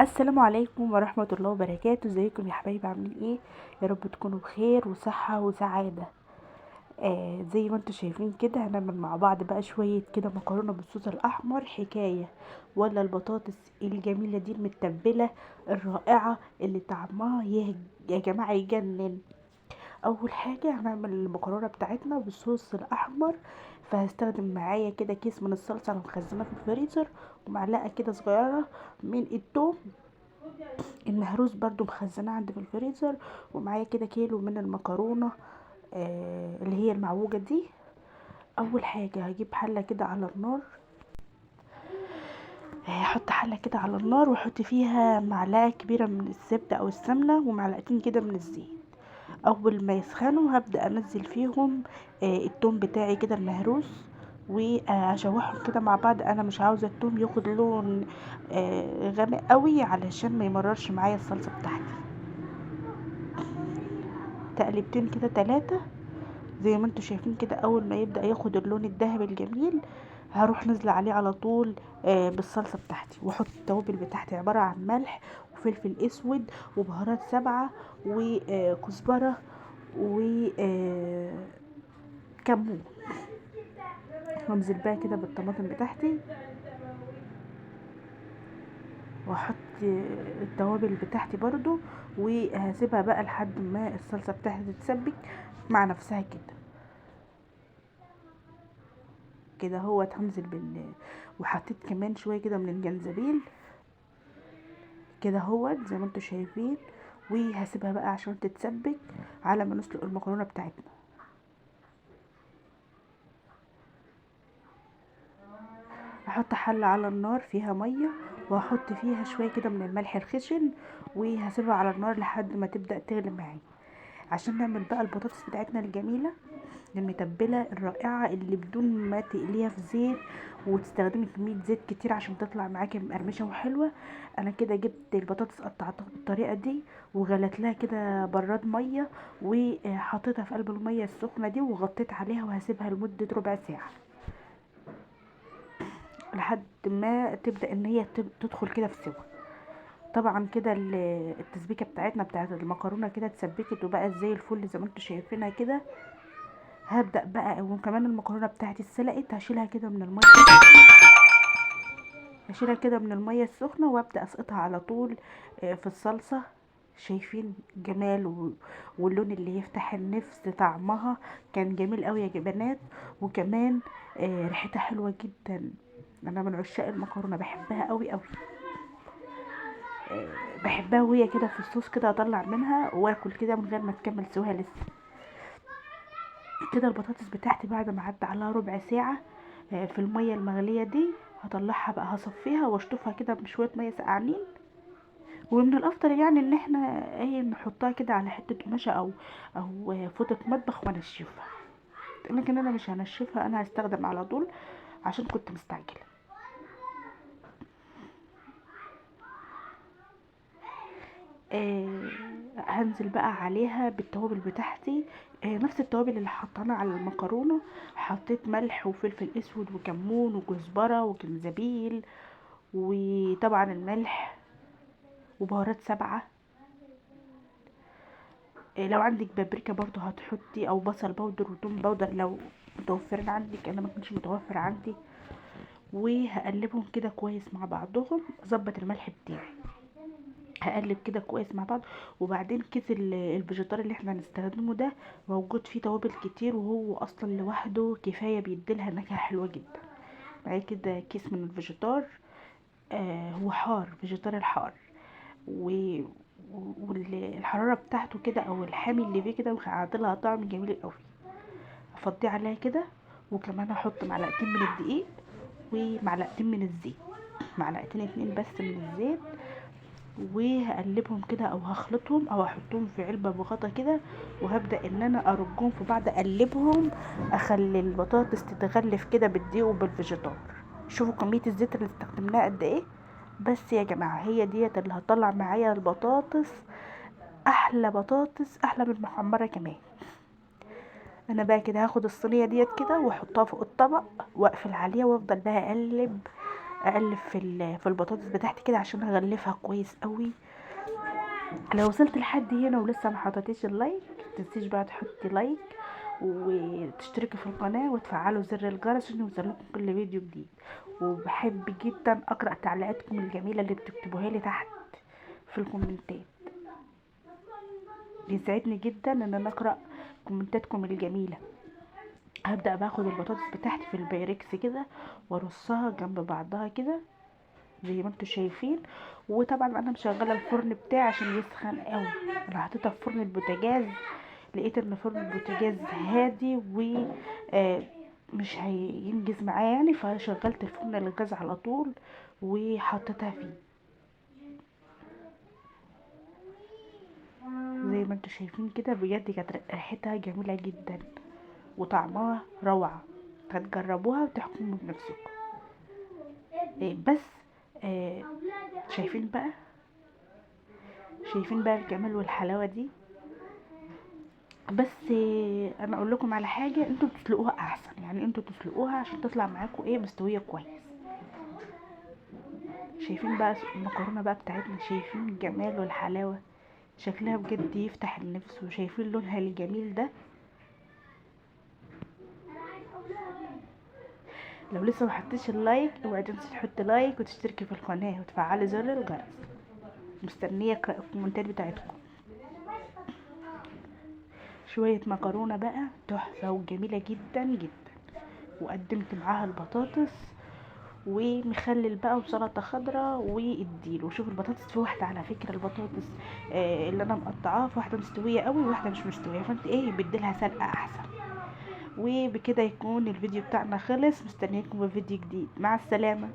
السلام عليكم ورحمة الله وبركاته. ازيكم يا حبايبي؟ عاملين ايه؟ يا رب تكونوا بخير وصحة وسعادة. زي ما انتم شايفين كده هنعمل مع بعض بقى شوية كده مكرونة بالصوص الأحمر حكاية، ولا البطاطس الجميلة دي المتبلة الرائعة اللي طعمها يا جماعة يجنن. أول حاجة هنعمل المكرونة بتاعتنا بالصوص الأحمر، فهستخدم معايا كده كيس من الصلصة أنا مخزناه في الفريزر، ومعلقة كده صغيرة من التوم المهروس برضو مخزناه عندي في الفريزر، ومعايا كده كيلو من المكرونة اللي هي المعوجة دي. اول حاجة هجيب حلة كده على النار، هحط حلة كده على النار واحط فيها معلقة كبيرة من الزبدة او السمنة ومعلقتين كده من الزيت. اول ما يسخنوا هبدأ انزل فيهم التوم بتاعي كده المهروس، واشوحهم كده مع بعض. انا مش عاوزة التوم ياخد لون غامق قوي علشان ما يمررش معايا الصلصة بتاعتي. تقلبتين كده 3 زي ما انتوا شايفين كده. اول ما يبدأ ياخد اللون الذهبي الجميل هروح نازله عليه على طول بالصلصة بتاعتي، واحط التوابل بتاعتي عبارة عن ملح وفلفل اسود وبهارات 7 وكزبرة وكمون. هنزل بقى كده بالطماطم بتاعتي واحط التوابل بتاعتي برضو، وهسيبها بقى لحد ما الصلصة بتاعتي تتسبك مع نفسها كده كده. هو هنزل وحطيت كمان شوية كده من الجنزبيل كده هو زي ما انتوا شايفين، وهسيبها بقى عشان تتسبك على ما نسلق المكرونة بتاعتنا. هحط حلة على النار فيها مية، وهحط فيها شوية كده من الملح الخشن، وهسيبها على النار لحد ما تبدأ تغلي معايا عشان نعمل بقى البطاطس بتاعتنا الجميلة المتبلة الرائعة اللي بدون ما تقليها في زيت وتستخدمي كمية زيت كتير عشان تطلع معاكي مقرمشة وحلوة. انا كده جبت البطاطس قطعتها بالطريقة دي وغلت لها كده براد مية، وحطيتها في قلب المية السخنة دي وغطيت عليها، وهسيبها لمدة ربع ساعة لحد ما تبدأ ان هي تدخل كده في سوا. طبعا كده التسبيكة بتاعتنا بتاعت المكرونة كده اتسبكت وبقت زي الفل زي ما انتوا شايفينها كده. هبدأ بقى، وكمان المكرونة بتاعتي اتسلقت هشيلها كده من المية، هشيلها كده من المية السخنة وابدأ اسقطها على طول في الصلصة. شايفين جمال واللون اللي يفتح النفس، طعمها كان جميل قوي يا بنات، وكمان ريحتها حلوة جدا. انا من عشاق المكرونة، بحبها قوي قوي، بحبها وهي كده في الصوص كده، اطلع منها واكل كده من غير ما تكمل سواها لسه. كده البطاطس بتاعتي بعد ما عدى عليها ربع ساعة في المية المغلية دي هطلعها بقى، هصفيها واشطفها كده بشوية مية سقعانين. ومن الافضل ان احنا نحطها كده على حتة قماشة او فوطة مطبخ ونشفها، لكن انا مش هنشفها، انا هستخدم على طول عشان كنت مستعجلة. هنزل بقى عليها بالتوابل بتاعتي، نفس التوابل اللي حطيناها على المكرونة. حطيت ملح وفلفل اسود وكمون وكزبرة وجنزبيل وطبعا الملح وبهارات 7. لو عندك بابريكا برضو هتحطي، او بصل powder وتوم powder لو متوفرين عندك، انا ما كانش متوفر عندي. وهقلبهم كده كويس مع بعضهم، اظبط الملح بتاعي، هقلب كده كويس مع بعض. وبعدين كيس الفيجيتار اللي احنا هنستخدمه ده موجود فيه توابل كتير، وهو اصلا لوحده كفايه بيديلها نكهه حلوه جدا. معايا كده كيس من الفيجيتار، هو حار، فيجيتار الحار، والحراره بتاعته كده او الحامي اللي فيه كده عاطلها طعم جميل قوي. افضيه عليها كده، وكمان هحط معلقتين من الدقيق ومعلقتين من الزيت، معلقتين 2 بس من الزيت، وهقلبهم كده او هخلطهم او هحطهم في علبه بغطا كده، وهبدا ان انا ارجهم في بعض، اقلبهم، اخلي البطاطس تتغلف كده بالدقيق وبالفيجيتار. شوفوا كميه الزيت اللي استخدمناها قد ايه بس يا جماعه، هي ديت اللي هتطلع معايا البطاطس احلى بطاطس، احلى من المحمره كمان. انا بقى كده هاخد الصينيه ديت كده واحطها فوق الطبق واقفل عليها، وافضل بقى اقلب اقلب في البطاطس بتاعتي كده عشان اغلفها كويس قوي. لو وصلت لحد هنا ولسه ما حطيتيش ال like، متنسيش بقى تحطي like وتشتركي في القناة وتفعلوا زر الجرس عشان يوصلكم كل فيديو جديد. وبحب جدا اقرأ تعليقاتكم الجميلة اللي بتكتبوها لي تحت في الكومنتات، بيسعدني جدا ان انا اقرأ كومنتاتكم الجميلة. هبدأ باخد البطاطس بتاعتي في البايركس كده وارصها جنب بعضها كده زي ما انتم شايفين. وطبعا انا مشغله الفرن بتاعي عشان يسخن قوي، انا حطيتها في فرن البوتاجاز، لقيت ان فرن البوتاجاز هادي و مش هينجز معايا يعني، فشغلت الفرن الغاز على طول وحطيتها فيه زي ما انتم شايفين كده. بجد كانت ريحتها جميلة جدا وطعمها روعه، هتجربوها وتحكموا بنفسكم. بس شايفين بقى، شايفين بقى الجمال والحلاوه دي. بس انا اقول لكم على حاجة، انتوا تسلقوها احسن، يعني انتوا تسلقوها عشان تطلع معاكم ايه مستوية كويس. شايفين بقى المكرونه بقى بتاعتنا، شايفين الجمال والحلاوه، شكلها بجد يفتح النفس، وشايفين لونها الجميل ده. لو لسه ما حطيتش ال like اوعي تنسي تحطي like وتشتركي في القناة وتفعلي زر الجرس. مستنيه اقرا الكومنتات بتاعتكم. شوية مكرونه بقى تحفة وجميلة جدا جدا، وقدمت معاها البطاطس ومخلل بقى وسلطة خضراء واديله. وشوف البطاطس في واحدة على فكرة، البطاطس اللي انا مقطعاها في واحدة مستوية قوي وواحدة مش مستوية، فانت ايه بديلها سلقه احسن. وبكده يكون الفيديو بتاعنا خلص، مستنيكم في فيديو جديد. مع السلامة.